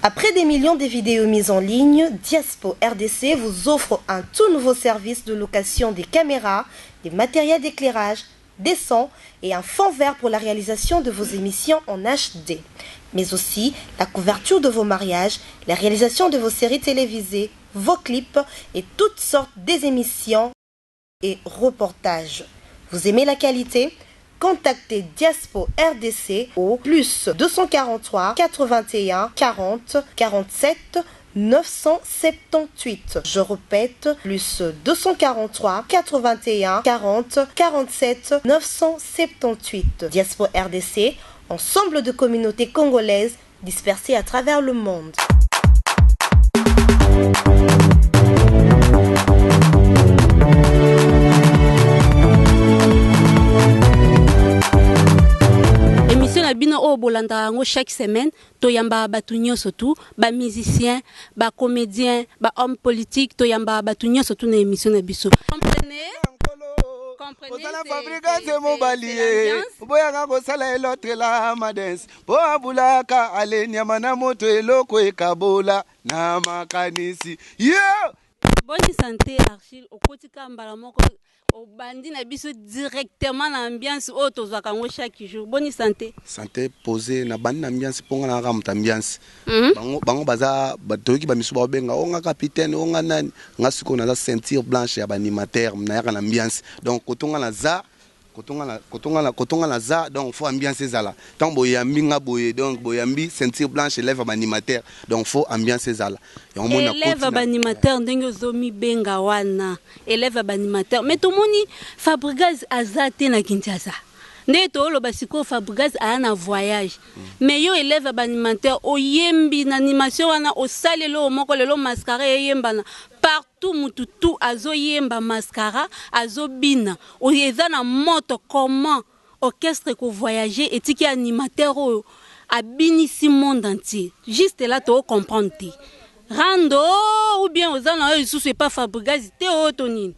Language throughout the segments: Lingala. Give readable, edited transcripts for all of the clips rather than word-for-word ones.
Après des millions de vidéos mises en ligne, Diaspo RDC vous offre un tout nouveau service de location des caméras, des matériels d'éclairage, des sons et un fond vert pour la réalisation de vos émissions en HD, mais aussi la couverture de vos mariages, la réalisation de vos séries télévisées, vos clips et toutes sortes des émissions et reportages. Vous aimez la qualité Contactez Diaspo RDC au plus 243 81 40 47 978. Je répète, plus 243 81 40 47 978. Diaspo RDC, ensemble de communautés congolaises dispersées à travers le monde. Émission na bino oyo bolandaka yango chaque semaine, toyambaka bato nyonso tu, ba musiciens, ba comédiens, ba hommes politiques, toyambaka bato nyonso tu na émission na biso. Comprenez? Ozala fabrikase mobali ye oboyaka kosala elotrela madens mpo abulaka ale nyama na moto eloko ekabola na makanisi yo. Boni sante Archil, okoti kaka mbala moko obandi na biso directement na ambiance oyo tozwaka yango chaque jour. Boni sante? Sante posé, na bandi na ambiance mpo nga na kaka moto ambiance. Bango bango baza toyoki bamisu baobenga o nga capitaine o nga nani, nga sikoyo naza ceinture blanche ya baanimateur, nayaka na ambiance. Donc kotonga naza kotonga naza, donc faut ambiance ezala. Ntango boyambi nga boye, donc boyambi ceinture blanche élève ya baanimateur, donc faut ambiance ezala. Yango moni élève ya baanimateur, ndenge ozomibenga wana élève ya baanimateur, mais tomoni Fabrigaz aza te na Kinshasa. Ndenge tooloba sikoyo, Fabrigaz aya na voyage, mais yo élève ya baanimateur oyembi na animation wana, osali eloko moko lelo Mascara eyembana partout, mutu tu azoyemba Mascara, azobina, oyo eza na moto. Comment orchestre kovoyage etiki animateur oyo abinisi monde entier? Juste là tocomprendre te, rando ou bien oza na oyo lisusu epa Fabrigaz te, oyo to nini?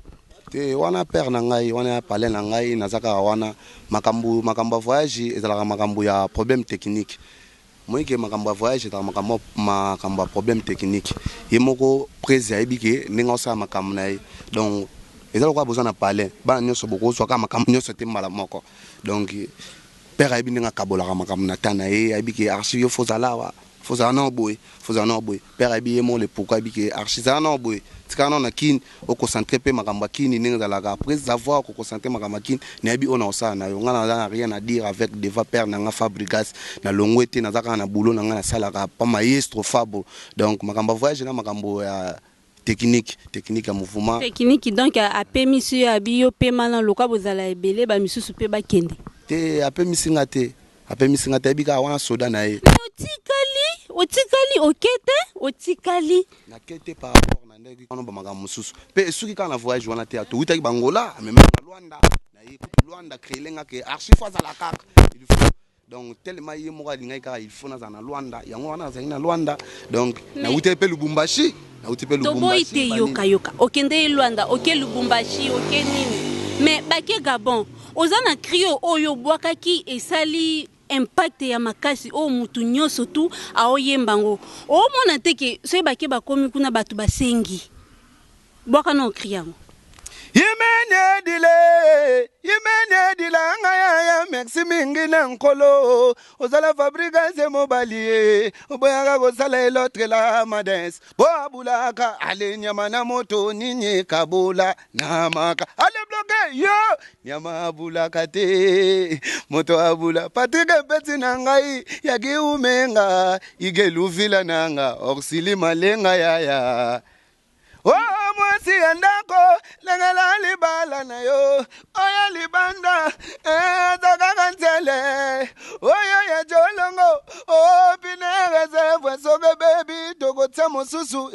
Te, wana père na ngai, wana ya palais na ngai, naza kaka wana. Makambo ya voyage ezalaka makambo ya problème technique. Moi ke makambo ya voyage ezalaka makambo ya problème technique. Ye moko prese ayebi ke ndenge aosala makambo na ye. Donc eza lokola boza na palais, bana nyonso bokozwa kaka makambo nyonso te mbala moko. Donc père ayebi ndenge akabolaka makambo na ta na ye. Ayebi ke archive yo fozala awa, fozala nao boye, fozala nao boye. Père ayebi ye moko le pourquoi. Ayebi ke archive zala nao boye, tikala nao na Kini, oconcentre mpe makambo ya Kini ndenge ezalaka. Après avoir koconcentre makambo ya Kini, nayebi oyo na kosala na yo. Nga naza na rien à dire avec devant père na nga Fabrigas. Na longwe te, naza kaka na boulot na nga, nasalaka pa maestro Fabo. Donc makambo ya voyage na makambo ya technique ya mouvement. Technique, donc apemisi yo, abi yo pema na lokwa, bozala ebele, bamisusu mpe bakende. Te, apemisi nga te, apemisi nga te. Ayebi kaka wana soda na ye. Otikali, otikali, oke te, otikali. Nake te par rapport na ndenge wana bamakambo mosusu mpe esuki kaka na voyage wana te. Towutaki bangola, amemaki na Lwanda na ye kutu. Lwanda créele nga ke archi faut azala kaka, il faut. Donc tellement ye moko alingaki kaka il faut nazala na Lwanda, yango wana nazalaki na Lwanda. Donc nawutaki mpe Lubumbashi, nauti mpe Toboyi te, yoka, yoka, okende Lwanda, oke Lubumbashi, oke nini, mais bake Gabon, oza na cri oyo obwakaki esali impact ya makasi oyo mutu nyonso tu aoyemba yango. Omona te ke soki bake bakomi kuna, bato basengi bwaka na ocri yango? Yimenedile, yimenedila nga yaya, merci mingi na nkolo. Ozala fabrikase mobali ye oboyaka kosala elotrela madens po abulaka ale nyama na moto nini ekabola na maka ale bloke yo nyama abulaka te, moto abula. Patrik epeti na ngai yaki umenga igelufila nanga orsili malenga yaya. O mwasi ya ndako, lengela libala na yo. Oyo libanda eza kaka nzele oyo ya jolongo opine reserve. Soki bebi, tokotia mosusu.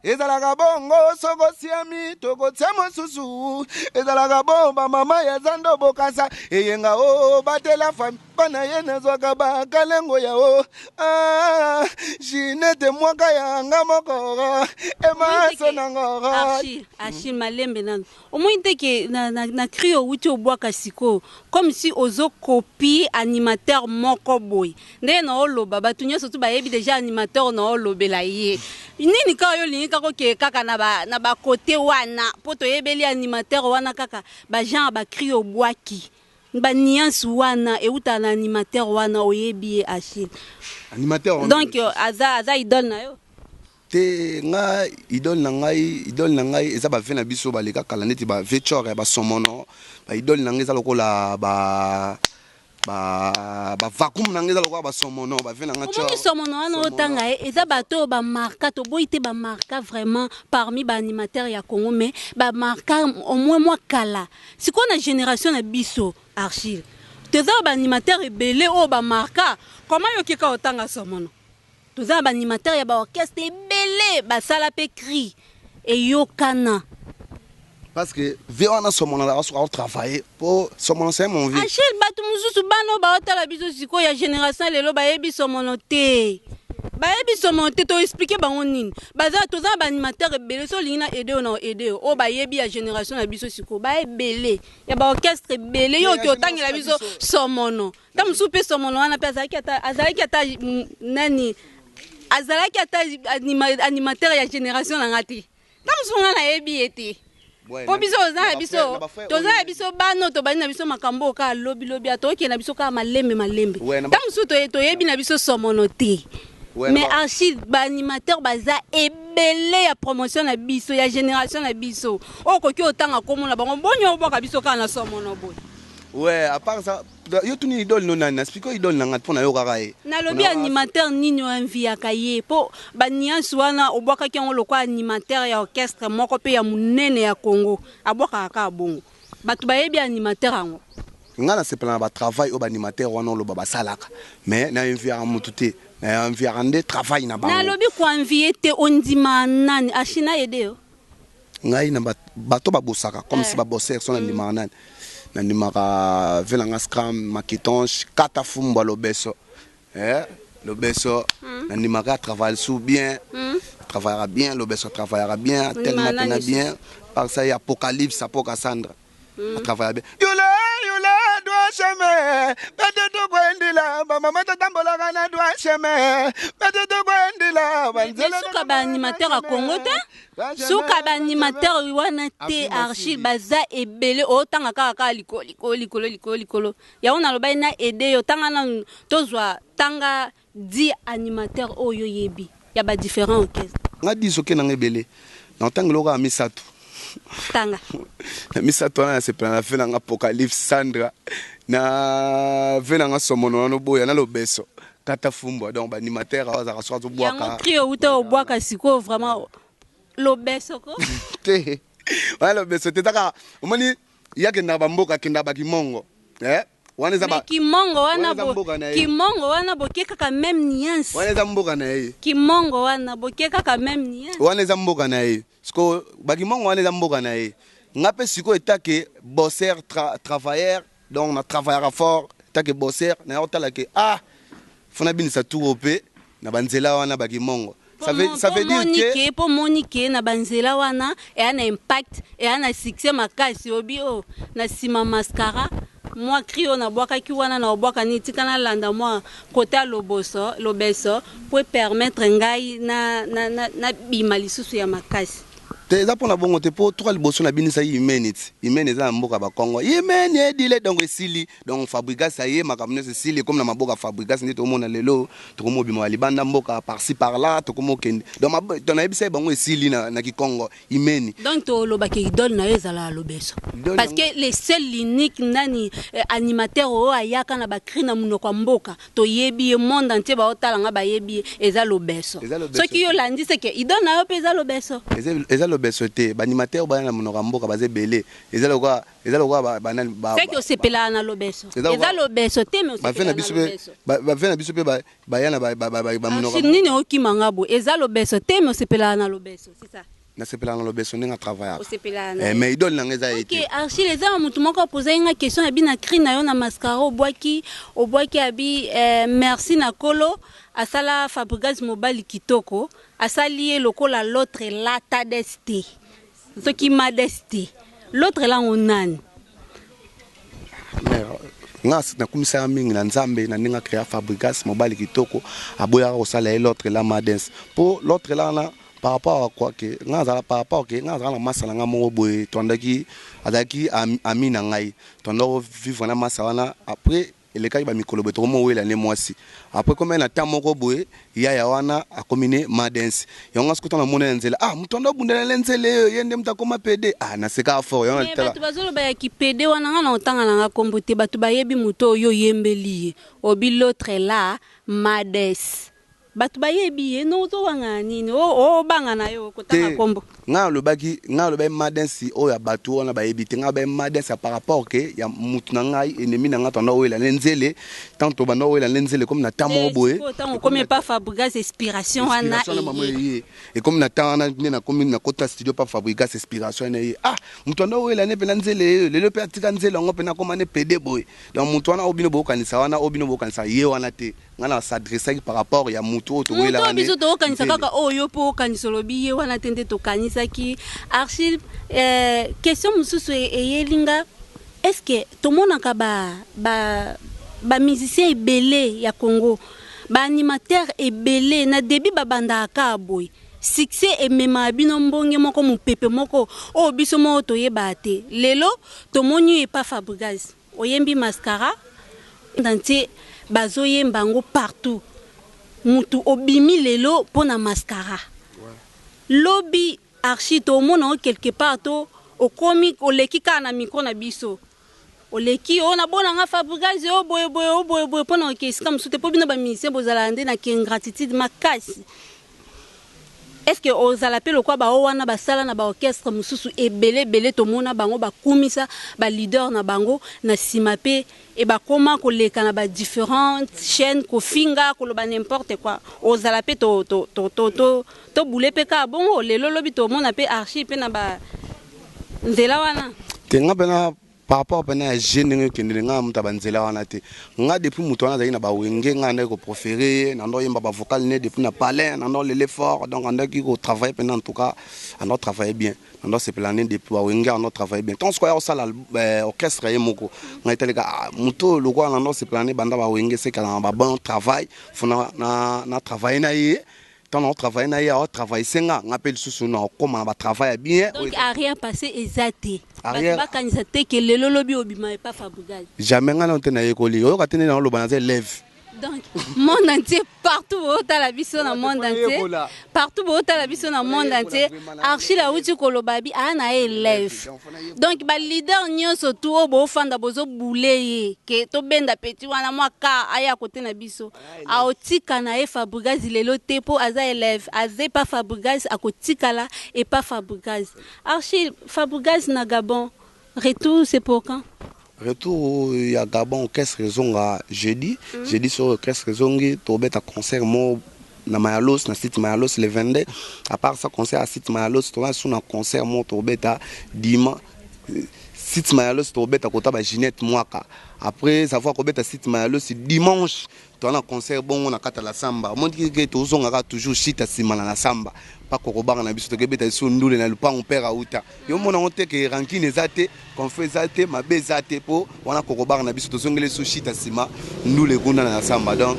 Ezalaka bongo, soko siami tokotia mosusu. Ezalaka bo bamama ya zando bokasa eyenga o batela fami bana ye nazwaka bakalengo ya o ah, jine. nete mwaka yanga moko emaso nango. Archie, Archie, malembe nano. Omoni te ke na cri owuti obwaka sikoyo, comme si ozokopie animateur moko boye. Ndenge na oloba, bato nyonso tu bayebi déjà animateur na olobela ye nini. Kaka yo olingi kaka okeye kaka na bakote wana, mpo toyebeli animateur wana kaka bagenre bacri obwaki, banuance wana eutaka na animateur wana. Oyebi ye, Achille? Animateur wana. Donc aza idole na yo? Te, nga idole na ngai eza bavieux na biso baleka kala, neti bavieux Chor ya basomono. Baidole na ngai eza lokola ba bavacuum na ngai, eza lokola basomono, bavieux na nga. Omoni, somono wana otanga ye, eza bato oyo bamarka. Toboyi te, bamarka vraiment parmi baanimateur ya Congo, mais bamarka au moins mwa kala. Sikoyo na génération na biso, Archile, toza na baanimateur ebele oyo bamarka. Comment yoki kaka otanga somono? Toza na baanimateur ya baorchestre ebele basala mpe cri eyokana. Parce que vieux wana somono azalaka soki aotravaille, po somono, c'est mon vieux. Achille, bato mosusu, bana oyo baotala biso sikoyo ya génération lelo, bayebi somono te, bayebi somono te. Toexplike bango nini? Baza, toza na baanimateur ebele. So olingi na aide oyo, na aide oyo oyo bayebi ya génération na biso sikoyo, baebele ya baorchestre ebele. Yo oki otangela biso somono, ta mosusu mpe somono wana mpe azalaki ata nani, azalaki ata animateur ya génération na nga te. Ta mosusu nga nayebi ye te, mpo biso toza na biso, toza na biso bana oyo tobandi na biso makambo oyo kaka lobilobi, tokokende na biso kaka malembe malembe. Ta mosusu toyebi na biso somono te. Mais Archie, baanimateur baza ebele ya promotion na biso, ya génération na biso, oyo okoki otanga komona bango. Boni obwaka biso kaka na somono boye? Ouais, à part ça, yo tuni idole no nani? Naexplike idole na nga mpo na yo kaka ye. Nalobi animateur nini oenviaka ye, mpo banuance wana obwakaki yango lokwa animateur ya orchestre moko mpe ya monene ya Congo abwakaka kaka bongo. Bato bayebi animateur yango. Nga nasepela na batravail oyo baanimateur wana oloba basalaka, mais na enviaka motu te, na enviaka nde travail na bango. Nalobi koenvie te, ondima nani? Achina yede yo. Ngai na bato babosaka comme si babosser so, nandimaka nani? Nandimaka vieux na nga Scram Makitonche, kata fumbwa lobeso, lobeso. Nandimaka atravaille su bien, travaillera bien lobeso, travaillera bien tellement pena bien. Par ça, Apocalypse, Apoka Sandra atravailla bien. Yula yula droit chemin, bete tokwendila bamama, totambolaka na droit chemin, bete tokwendila. Suka baanimateur ya Congo te, suka baanimateur wana te. Archile, baza ebele. Otanga kaka kaka likolo, likolo, likolo, likolo, likolo. Yango nalobaki na aide yo, tanga nanu, tozwa tanga 10 animateur oyo oyebi ya badifférent orchestre. Nga 10 oke nanga ebele, na otanga eloko kaka misato. Tanga. Na misato wana, nasepela na vieux nanga Apocalypse Sandra, na vieux nanga somono wana oboya, na lobeso kata fumbwa. Donc baanimateur awa azalaka soki azobwaka. Yango cri outa obwaka sikoyo, vraiment lobeso ko. Te, wana lobeso te. Taka omoni, ye akendaka bamboka, akendaka bakimongo, wana eza kimongo wana, kimongo wana boke kaka même nuance. Wana eza mboka na ye. Kimongo wana boke kaka même nuance. Wana eza mboka na ye. Siko bakimongo wana eza mboka na ye. Nga mpe sikoyo etake bosser, travailleur, donc na travaillaka fort etake bosser. Na otala ke ah, fona binisa turo mpe na banzela wana bakimongo. Ça veut dire que mpo moni ke na banzela wana eya na impact, eya na succès makasi. Obi o na nsima mascara, mwa cri oyo nabwakaki wana, na obwaka nini, tika nalanda mwa kota loboso, lobeso, po permettre ngai na lisusu ya makasi. Te, eza mpona bongo te, mpo toka liboso na binisaki imeni ti imeni eza na mboka bakongo, imeni edile. Donc esili, donc Fabrigas aye, makambo nyonso esili, ekomi na maboko ya Fabrigas. Nde tokomona lelo tokomi obima libanda mboka, par-ci par-là, tokomi okende. Donc nayebisa ye bango esili na kikongo imeni. Donc tolobaki idole na yo ezala lobeso, parce que le seul, l'unique nani, animateur oyo ayaka na bacri na monoko ya mboka, toyebi ye, monde entier baotala nga, bayebi ye, eza lobeso. Soki yo olandi, seke idole na yo mpe eza lobeso. Eza lobeso te. Baanimateur baya na monoko ya mboka baza ebele. Eza lokola banani. Seke osepelaka na lobeso. Eza lobeso te, mais osepelaka na lobeso. Bavieux na biso mpe baya na bamonoko. Nini okimanga boye? Eza lobeso te, mais osepelaka na lobeso, c'est ça. Nasepelaka na Lobeso ndenge atravaillaka. Osepelaka na ye. Mais idole na nga eza ye Ok, te. Archil, eza na motu moko apozaki nga question abi na cri na yo na mascara obwaki, obwaki abi eh, merci na kolo asala Fabregas mobali kitoko, asali ye lokola l'autre là tades te. Soki mades te. L'autre là ngo nani? Mais nga nakumisaka mingi na Nzambe na ndenge acrea Fabregas mobali kitoko, aboyaka kosala ye l'autre là mades. Po l'autre là wana par rapport à quoi que nga azala, par rapport que nga azala na masa na nga moko boye, toandaki azalaki ami na ngai, toandaki vivre na masa wana. Après elekaki ba mikolo boye, tokomi owela ne mwasi. Après comme na temps moko boye, yaya wana akomi ne madens. Yango nga sikuta na mona na nzela, ah mutu ando bundela na nzela eyo, ye nde mutu akoma PD. Ah naseka fort yango. Mais bato bazoloba ya ki PD wana, nga na otanga na nga kombo te, bato bayebi moto oyo oyembeli ye obi l'autre là mades. Bato bayebi ye no, ozowangana nini? Obanga na yo kotanga kombo? Ngai alobaki, ngai alobaki madensi oyo ya bato wana bayebi te. Ngai alobaki madensi ya par rapport ke ya mutu na ngai, ennemi na ngai, tanda oyela ne nzele, tant tobanda oyela ne nzele comme na temps moko boye. Ntango okomi epa Fabregas, inspiration wana eye ekomi na temps wana nde nakomi nakota studio pa Fabregas, inspiration wana eye. Ah, mutu anda oyela ne mpena nzele eyo, lelo mpe atika nzele yango mpena akoma ne pede boye. Donc mutu wana oyo bino bokokanisa wana, oyo bino bokokanisa ye wana te. Nga na s'adressaki par rapport ya mutu oyo towelaka. Moto biso tokokanisa kaka oyo yo mpo okanisa olobi ye wana te nde tokanisaki. Archil, question mosusu eyeli nga: est ce que tomonaka ba bamusicien ebele ya Congo, baanimateur ebele, na début babandaka kaka boye, succès ememaka bino mbonge moko, mopepe moko oyo biso moko toyebaka te? Lelo tomoni oyo epa Fabregas, oyembi mascara ntie, bazoyemba yango partout. Mutu obimi lelo mpo na mascara, lobi Archi tomona o quelque part to okomi oleki kaka na micro na biso, oleki oyo nabonanga Fabregas oyo boye boye, oyo boye boye, mpona oke esika mosusu te, mpo bino bamusicien bozalaka nde na ingratitude makasi. Est ce que ozala mpe lokwa bao wana basala na baorchestre mosusu ebele ebele, tomona bango bakumisa baleader na bango na nsima mpe e bakoma koleka na badifférentes chaînes, kofinga, koloba n'importe quoi? Ozala mpe tobule mpe kaka bongo, lelo lobi tomona mpe Archi mpe na banzela wana? Te, nga mpena par rapport mpena ya je ndenge okendele, nga moto ya banzela wana te. Nga depuis moto wana azalaki na bawenge, nga andaki kopréféré ye, nando oyemba bavocal ne depuis na palin, nando lele fort. Donc andaki kotravaille mpena, en tout cas ando travaille bien, nando sepela ne depuis bawenge, ando travaille bien. Ntango sikoyo osala orchestre ye moko, ngai talika moto oyo lokola nando sepela ne banda bawenge, sekala na babon travail, fo na travaille na ye. Ntango na otravaille na ye, aotravaille senga nga mpe lisusu na okóma na batravail ya bien. Donc arrière passé eza te, bato bakanisa te ke lelo lobi obima epa Fabregas? Jamais. Ngai nano te nayekoli, oyoka te nde naoloba naza élève. Donc monde entier, partout bootala biso na monde entier, partout bootala biso na monde entier, Archil awuti koloba bi aa na ye élève. Donc baleader nyonso tu oyo boofanda bozobule ye ke tobenda petit wana mwa ka aya kote na biso, aotika na ye Fabregas lelo te mpo aza élève, aza epa Fabregas, akotikala epa Fabregas. Archil, Fabregas na Gabon, retour c'est pour quand? Retour ya Gabon, orchestre ezonga jeudi. Jeudi soki orchestre ezongi, tobeta concert mo na Mayalos, na site Mayalos, le 22. À part ça, concert ya site Mayalos, toza su na concert mo tobeta dima site Mayalos, tobeta kota ba Ginette Mwaka. Après avoir kobeta site Mayalos, dimanche toza na concert bongo na kati ya la samba. Omoni ke tozongaka toujours shita nsima na la samba mpako kobanga na biso, tokebeta biso ndule na lupango pere auta. Yo mona yango te ke rancune eza te, conflit eza te, mabe eza te, mpo wana kokobanga na biso tozongeli so shita nsima ndule kuna na samba. Donc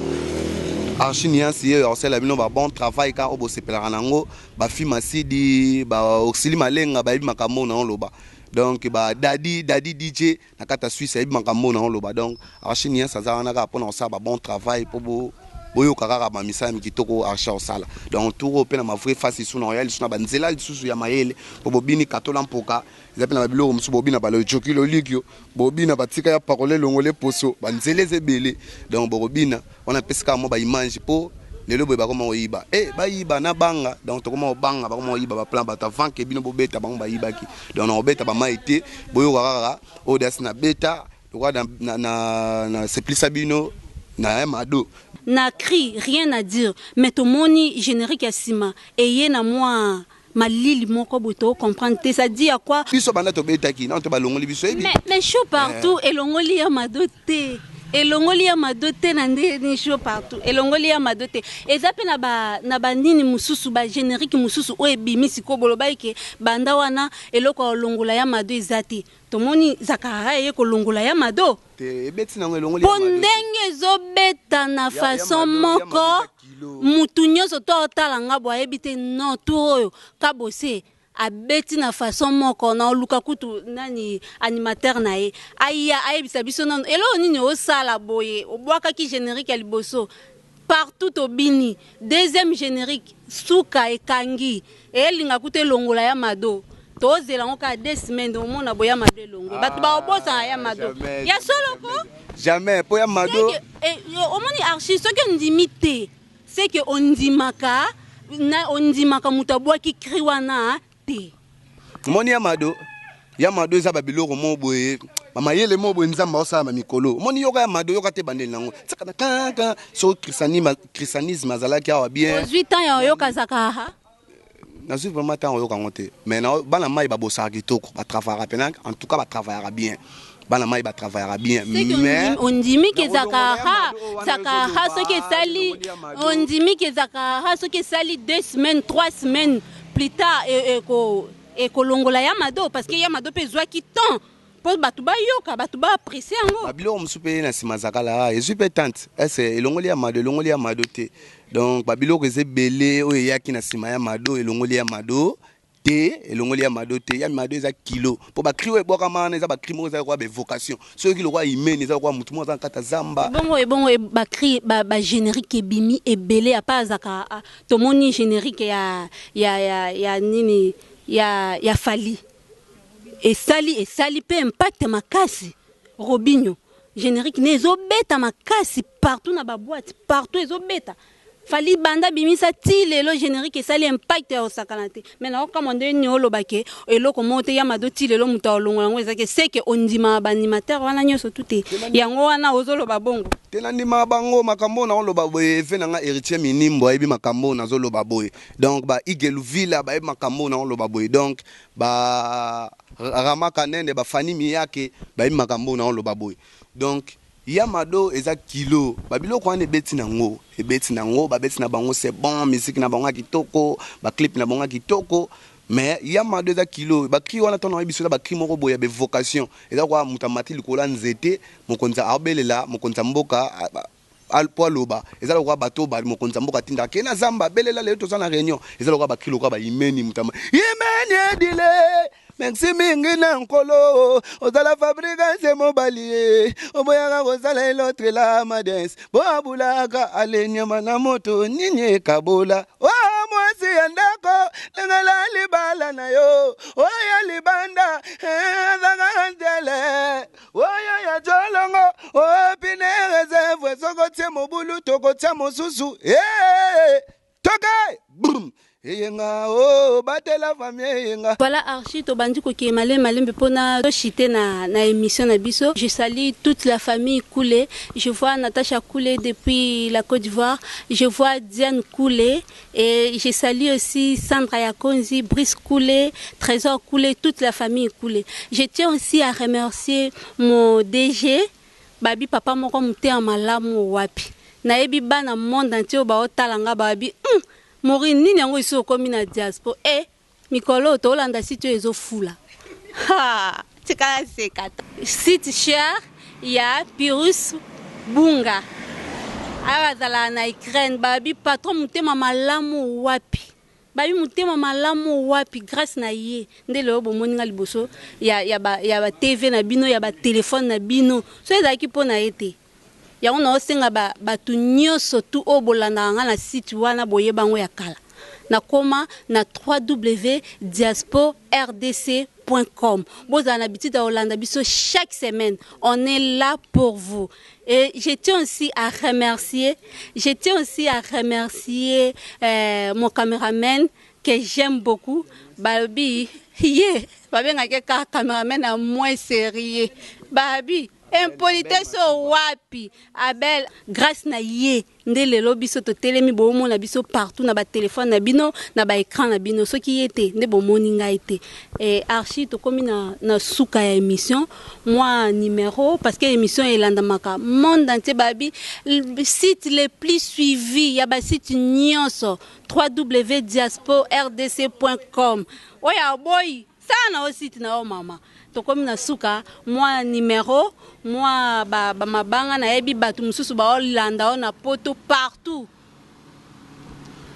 Archi Niansi ye akosala bino ba bon travail kaka oyo bosepelaka nango. Bafi Masidi, baoxili Malenga bayebi makambo na oloba. Donc ba Dadi Dadi DJ na kati ya Suisse ayebi makambo na oloba. Donc Archi Niansi aza wana kaka mpona kosala ba bon travail mpo boyoka kaka bamisala mikitoko Archi osala. Donc tour oyo mpe na ma vraie face lisusu na oya lisusu na banzela lisusu ya mayele mpo bobini katola mpoka eza mpe na babiloko mosusu, bobina balojoki lolikio, bobina batika ya parole elongole poso, banzela eza ebele. Donc bokobina wana, mpesi kaka mwa baimage mpo lelo boye bakoma koyiba e bayiba na banga. Donc tokoma kobanga, bakoma koyiba baplan bato avant ke bino bobeta, bango bayibaki. Donc na kobeta bamai te, boyoka kaka oyo dasi na beta lokola na seplisa bino na ya mado. Na cri, rien à dire, mais tomoni générique ya nsima eye na mwa. Malili moko boye to comprendre te, ça dit à quoi? Biso banda tobetaki nano te, balongoli biso yebi. Mais show partout eh. Elongoli ya Mado te, elongoli ya Mado te. Na ndeni show partout elongoli ya Mado te, eza mpe na banini mosusu, bagénérique mosusu oyo ebimi sikoyo. Bolobaki ke banda wana eloko ya kolongola ya Mado eza te. Tomoni Zakara eye kolongola ya Mado. Te, ebeti nango, elongoli. Mpo ndenge ezobeta na façon moko, mutu nyonso to aotala nga bo ayebi te. Non, tour oyo Kabose abeti na façon moko na oluka kutu nani animateur na ye aya ayebisa biso nano eloko nini osala boye. Obwakaki générique ya liboso, partout tobini. Deuxième générique, suka ekangi, elinga kutu elongola ya Mado. Tozela yango kaka 2 semaines, omona boya Mado elongo, bato baobosana ya Mado ya solo ko. Jamais, mpo ya Mado. Omoni Archi, soki ondimi te, c'est que ondimaka na ondimaka moto abwaki cri wana te. Omoni, ya Mado, ya Mado eza babiloko mo boye, bamayele mo boye Nzambe aosala bamikolo. Omoni, yoka ya Mado, yoka te bandeli nango tikana kaka soki christianisme azalaki awa bien. Ozwi temps ya oyoka Zakaha? Nazwi vraiment temps oyoka yango te, mais bana mai babosaka kitoko, batravaillaka mpena, en tout cas batravaillaka bien, bana mai batravaillaka bien. Mais ondimi ke Zakaha, Zakaha soki esali, ondimi ke Zakaha soki esali 2 semaines, 3 semaines plus tard, ekolongola ya Mado, parce que ya Mado mpe ezwaki temps mpo bato bayoka, bato baapprécie yango. Babiloko mosusu mpe na nsima Zakala ezwi mpe tante ese elongoli ya Mado, elongoli ya Mado te. Donc babiloko eza ebele oyo eyaki na nsima ya Mado, elongoli ya Mado te, elongoli ya Mado te. Ya Mado eza kilo, mpo bacri oyo ebwakama wana eza bacri moko eza lokola baévocation. Soki lokola imeni, eza lokola motu moko aza na kati ya zamba. Bongo ebongo bacri, bagénérique ebimi ebele apa azaka. Tomoni générique ya nini, ya Fally, esali mpe impact makasi. Robinho, générique ne ezobeta makasi partout na baboîte, partout ezobeta. Fally banda bimisa ti lelo, générique esali impact ya kosakana te. Mais naokamwa nde nini olobake eloko moko te ya Mado ti lelo moto aolongola yango ezake seke ondimaka baanimateur wana nyonso tu te, yango wana ozoloba bongo. Te, nandimaka bango. Makambo oyo naoloba boye, eve na nga Héritier Minimbo ayebi makambo oyo nazoloba boye. Donc ba Igeluvila bayebi makambo oyo naoloba boye. Donc ba Rama Kanene, bafani Miyake bayebi makambo oyo naoloba boye. Donc ya Mado eza kilo, babiloko wana ebeti nango, ebeti nango, babeti na bango, c'est bon. Musique na bango ya kitoko, baclip na bango ya kitoko, mais ya Mado eza kilo. Bacri wana ntango nayebi biso, eza bacri moko boye ya baévocation. Eza kwa moto amati likolo ya nzete, mokonzi aobelela mokonzi ya mboka mpo aloba. Eza lokola bato mokonzi ya mboka atindaka ke na zamba abelela lelo toza na réunion. Eza lokola bacri lokola bayimeni, moto yimeni edile. Merci mingi na Nkolo. Ozala Fabrigas mobali ye, oboyaka kozala elotre la mades bo abulaka alenyama na moto nini ekabola o mwasi ya ndako ndengela libala na yo oyo libanda ezaka nzele oyo ya jolongo opine réserve. Soki otie mobulu, tokotia mosusu. Toke brum eyenga o batela famille eyenga. Voilà Archi, tobandi kokeye malembe malembe mpona toshite na émission na biso. Je salue toute la famille Koulé. Je vois Natacha Koulé depuis la Côte d'Ivoire, je vois Diane Koulé et je salue aussi Sandra Yakonzi, Brice Koulé, Trésor Koulé, toute la famille Koulé. Je tiens aussi à remercier mon DG Babi, papa moko motema malamu wapi nayebi bana monde entier oyo baotala nga. Babi mori nini yango esi okomi na diaspora e mikolo oyo toolanda site oyo ezofula. Tikala seka site cher ya Pirus Bunga ayo azalaka na Ukraine. Babi patron motema malamu wapi, babi motema malamu wapi. Grâce na ye nde lelo bomoni nga liboso ya ba TV na bino, ya batelefone na bino. So ezalaki mpo na ye te. Yango naosenga bato nyonso tu oyo bolandaka nga na site wana, boyeba yango ya kala. Nakoma na 3w diaspo rdc com. Bozala na bitite ya kolanda biso chaque semaine, on est là pour vous. Et je tiens aussi à remercier mon caméraman que j'aime beaucoup. Babi ye babengaki kaka caméraman ya moins sérieux. Babi. Impolitesse oyo wapi? Abel grace na ye nde lelo biso totelemi bomona biso partout na ba telephone na bino na ba ecran na bino soki ye te nde bomoni ngai te. Eh, Archie tokomi na, na suka ya emission mwa numero parce que emission elandamaka monde entier babi site le plus suivi ya ba site nyonso www.diaspordc.com oyo aboyi sala na yo site na yo mama. Tokomi na suka mwa numero mwa ba, ba mabanga nayebi bato mosusu baolanda yo na poto partout.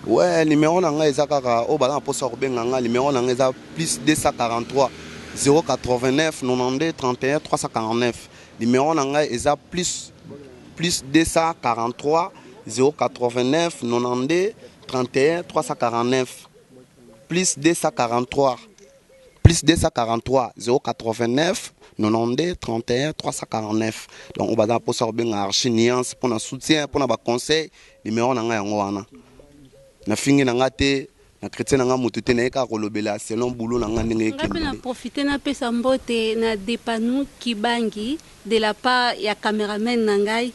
Ouais, numéro na ngai eza kaka oyo baza na mposa ya kobenga ngai. Numéro na ngai eza plus 243 089 92 31 349. Numéro na ngai eza plus 243 089 92 31 349, plus 243, plus 243 089 92 31 349. Donc oyo baza na mposa kobenga Archi Nuance mpona soutien, mpona baconseil, numéro na ngai yango wana. Nafingi na ngai te, na chrétien na ngai motu te, naye kaka kolobela selon boulot na ngai ndenge Nga mpe na ekende. Profite napesa mbote na Depanu Kibangi de la part ya cameraman na ngai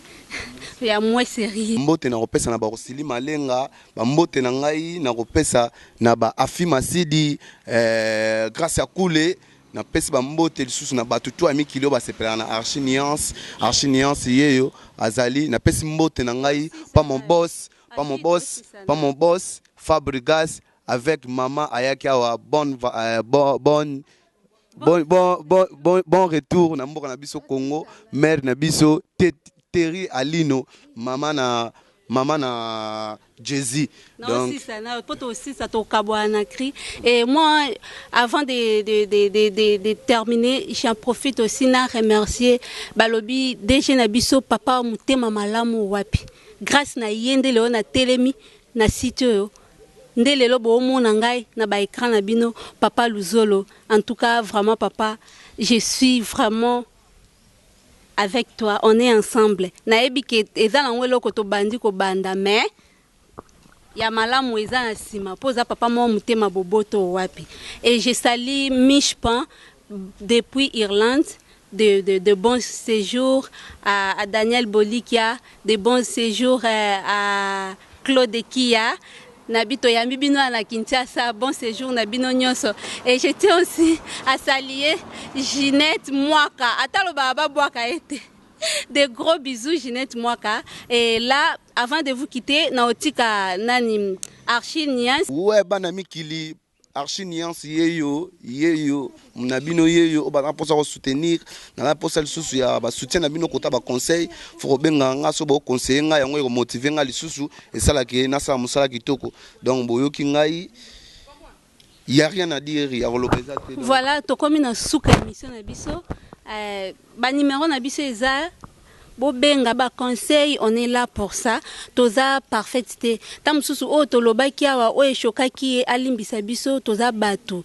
ya Mweseri. Mbote na kopesa na Barosili Malenga, bambote na ngai na kopesa na ba Afi Masidi, grâce ya Kule. Napesi bambote lisusu na bato to ya mikili oyo basepelaka na Archi Nuance. Archi Nuance yeyo azali. Napesi mbote na ngai pa mon boss, pa mon boss, pa mon boss Fabregas avec mama ayaki awa. Bonne bon, bonne bon, bon, bon, bon, bon retour na mboka na biso Congo, mère na biso Terry Alino, mama na Jay-Z. Donc osisa na po tosisa tokabwana na cri. Et moi, avant de terminer, j'en profite aussi na remercier balobi DG na biso, papa motema malamu wapi. Grâce na ye nde lelo na telemi na site oyo, nde lelo boomona ngai na baécran na bino. Papa Luzolo, en tout cas vraiment papa, je suis vraiment avec toi, on est ensemble. Nayebi ke eza nango eloko tobandi kobanda, mais ya malamu eza na nsima mpo oza papa moko motema boboto wapi. Et je salue Mishpan depuis Irlande, de bons séjours à Daniel Bolikia, de bons séjours à Claude Kia na bito yambi bino na Kinshasa, bon séjour na bino nyonso. Et je tiens aussi à saluer Ginette Mwaka, ata lobaka babwaka ete. De gros bisous, Ginette Mwaka. Et là, avant de vous quitter, naotika nani Archi Nians. Ouais, bana mikili, Archi Nuance yeyo, yeyo na bino, yeyo oyo baza mposa kosoutenir naza mposa lisusu ya basoutien na bino kota baconseil. Fo kobenga nga so boconseille ngai, yango ekomotive ngai lisusu, esalaki ye nasala mosala kitoko. Donc boyoki ngai, y a rien à dire, ya koloba eza te. Voilà, tokomi na suka émission na biso. Banuméro na biso eza, bobenga baconseil, on est là pour ça. Toza parfaite te, ta mosusu oyo tolobaki awa oyo eshokaki ye, alimbisa biso, toza bato.